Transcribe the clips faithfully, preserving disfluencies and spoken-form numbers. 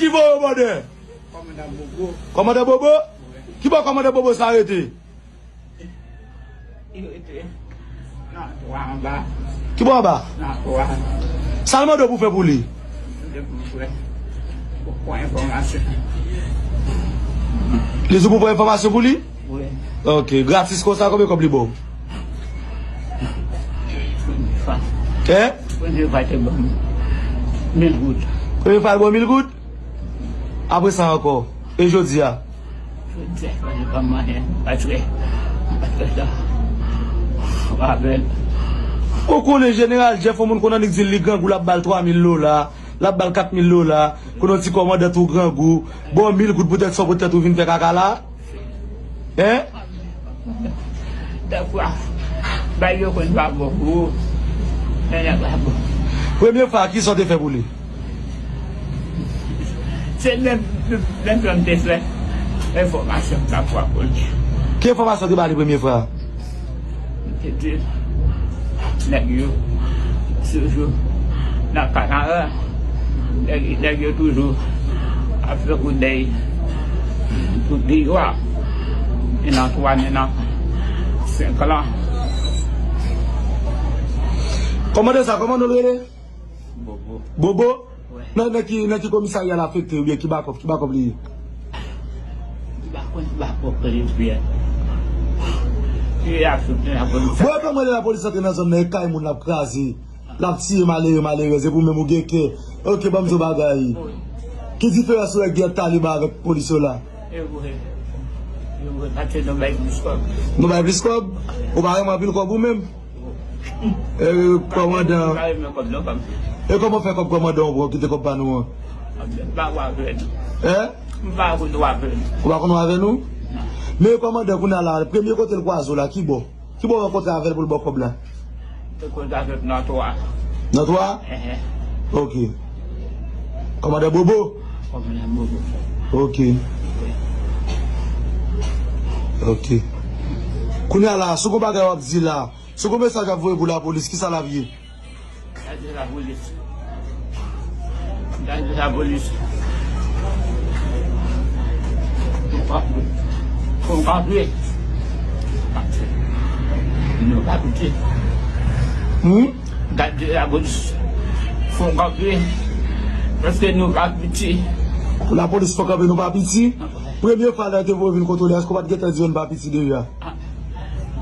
Ki voye w bòdè? Kòmandan Bobo. Kòmandan Bobo? Wi. Ki bò kòmandan Bobo sa rete? Li rete nan twa anba. Ki bò anba? Nan twa. Sa l mande w pou fè pou li? Mande pou fè. Pou pran enfòmasyon. Li di w pou pran enfòmasyon pou li? Wi. Ok. Gratis konsa, konbyen kòb li ba w? Premye fwa. Hein? Premye fwa te ban m mil goud. Premye fwa l ba w mil goud? Apre sa ankò? E jodi a? Jodi a, pa gen pa manyen, pa trè, pa trè sa. Avè l. Ou konnen Jeneral Jeff, yon moun konn annik di l li grangou, l ap ba l twa mil dola, l ap ba l kat mil dola, konnen yon ti kòmandan tou grangou, ba w mil goud poutèt sa w poutèt ou vin fè kaka la? Hein? Dèfwa, bay yo konn pa bon pou ou. Men nèg la bon. Premye fwa, kisa w te fè pou li? Se menm, menm jan m te fè enfòmasyon m t ap pran pou li. Ki enfòmasyon w te ba li premye fwa? M te di nèg yo toujou nan Kanaran. Nèg, nèg yo toujou ap fè koudèy tout deyò a. Ni nan twa, ni nan senk lan. Kòmandan sa, kòman non l rele? Bobo. Bobo? Wi. Nan, nan ki, nan ki komisarya l afekte oubyen ki bakòp, ki bakòp li ye? M pa konn ki bakòp li ye. Li afekte nan komisarya. Bon, e kòman lapolis antre nan zòn nan, e kay moun l ap kraze, l ap tiye malere, malerèz, epi ou menm ou gen kè. Ok, ban m di w bagay. Wi. Ki diferans ou wè gang Taliban avèk polis yo la? E vre. E vre, paske nou bay plis kòb. Nou bay plis kòb? Ou pa renmen anpil kòb ou menm? E, kòmandan. E kòman w fè kòb kòmandan w pran kite kòb pa nou an? M pa konn avè nou. Hein? M pa konn avè nou. Ou pa konn avè nou? Men kòmandan kounye a la, premye kote l kwaze w la, ki bò? Ki bò w rankontre avè l pou l ba w kòb la? Te koz avè m nan twa. Nan twa? Enhen. Ok. Kòmandan Bobo? Kòmandan Bobo. Ok. Ok. Kounye a la, si w gon bagay w ap di la, si w gon mesaj w ap voye pou lapolis, kisa l ap ye? Gade lapolis. Gade lapolis. Fò n kanpe. Nou pa piti. Hmm? Gade lapolis. Fò n kanpe. Paske nou pa piti. Lapolis fò kanpe, nou pa piti. Premye fwa lè yo te voye vin kontwole, èske w pa t gentan di yo n pa piti deja? Ah,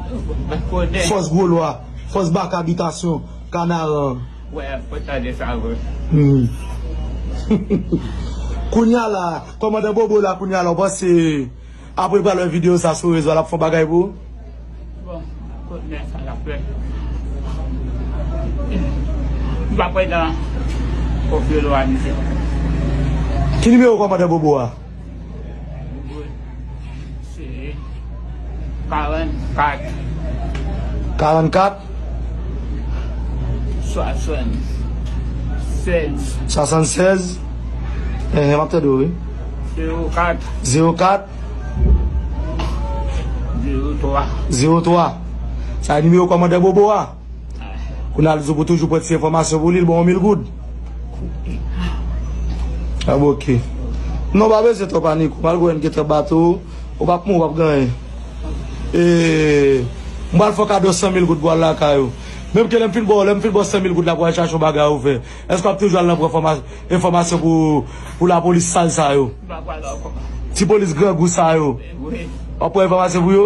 m pa t konnen. Fòs Gwolwa, fòs Baka Bitasyon, Kanaran. Wè, fò tande sa vre. Hmm. Kounye a la, kòmandan Bobo la, kounye a la, w panse apre l pral wè videyo sa sou rezo a, l ap fè yon bagay pou ou? Bon, konnen sa l ap fè. M pa kwè nan konfye lo a misye. Ki nimewo kòmandan Bobo a? Se karannkat. Karannkat? Swasannsèz. Swasannsèz? Enhen, m ap tande w, wi. Zewo kat. Zewo kat. Zewo twa. Zewo twa. Sa e nimewo kòmandan Bobo a? Kounye a l di w pou toujou pran ti enfòmasyon pou li, l ba w yon mil goud. Ah, bon, ok. Non, pa bezwen twò panik. Malgre w gentan bat ou, ou p ap mouri, w p ap gen anyen. E, m pral fè w kado san mil goud pou w al lakay ou. Menm ke lè m fin ba w, lè m fin ba w san mil goud la pou w al chache yon bagay ou fè, èske w ap toujou al nan pran fòma-, enfòmasyon pou, pou lapolis sal sa yo? M pa pral ankò. Ti polis grangou sa yo. Wi. W ap pran enfòmasyon pou yo?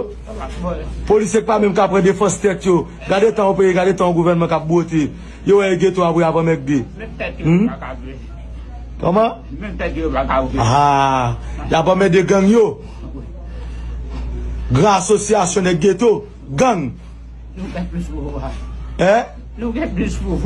Polisye k pa menm ka pran defans tèt yo. Gade tan yon peyi, gade tan yon gouvènman k ap bwote. Yo wè e geto apre y ap anmègde. Menm tèt yo pa ka vre. Kòman? Menm tèt yo pa ka vre. Ah, y ap anmègde gang yo. Gran asosyasyon nèg geto, gang. Nou gen plis pouvwa. Hein? Nou gen plis pouvwa.